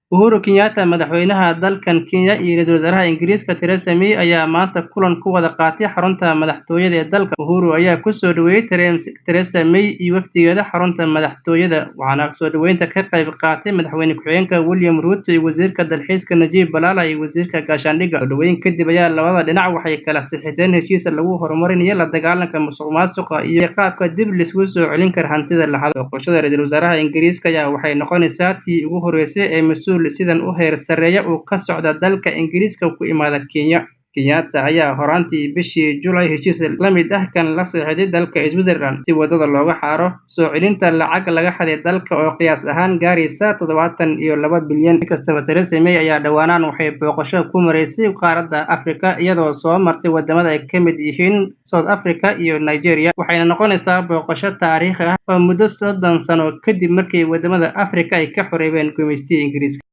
Uhuru Kenyatta, madaxweynaha dalkan Kenya, iyo ra'iisul wasaaraha Ingiriiska Theresa May ayaa maanta kulan ku wada qaatay xarunta madaxtooyada ee dalka. Uhuru ayaa ku soo dhaweeyay Theresa May iyo wafdigeeda xarunta madaxtooyada, waxaana soo dhaweynta ka qayb qaatay madaxweyne ku-xigeenka William Ruto iyo wasiirka dalxiiska Najib Balala iyo wasiirka gaashaandhigga. Soo dhaweyn kadib ayaa labada dhinac waxay kala saxiixdeen heshiis lagu horumarinayo la dagaalanka musuqmaasuqa iyo qaabka dib lisugu soo celin karo hantida la xado. Booqashada ra'iisul wasaaraha Ingiriiska ayaa waxay noqonaysaa tii ugu horeysay ee mas'uul sidan u heer sarreeya uu ka socda dalka Ingiriiska ku imaada Kenya. Kenyatta ayaa horaantii bishii July heshiis la mid ah kan la saxiixday dalka Switzerland si wadada looga xaaro soo celinta lacag laga xaday dalka oo qiyaas ahaan gaaraysa 72 bilyan. Si kastaba, Theresa May ayaa dhowaanaan waxay booqasho ku maraysay qaaradda Afrika, iyadoo soo martay wadamada ay ka mid yihiin South Africa iyo Nigeria, waxayna noqonaysaa booqasho taariikhi ah oo muddo 30 sano kadib markii wadamada Afrika ay ka xoroobeen gumaystigii Ingiriiska.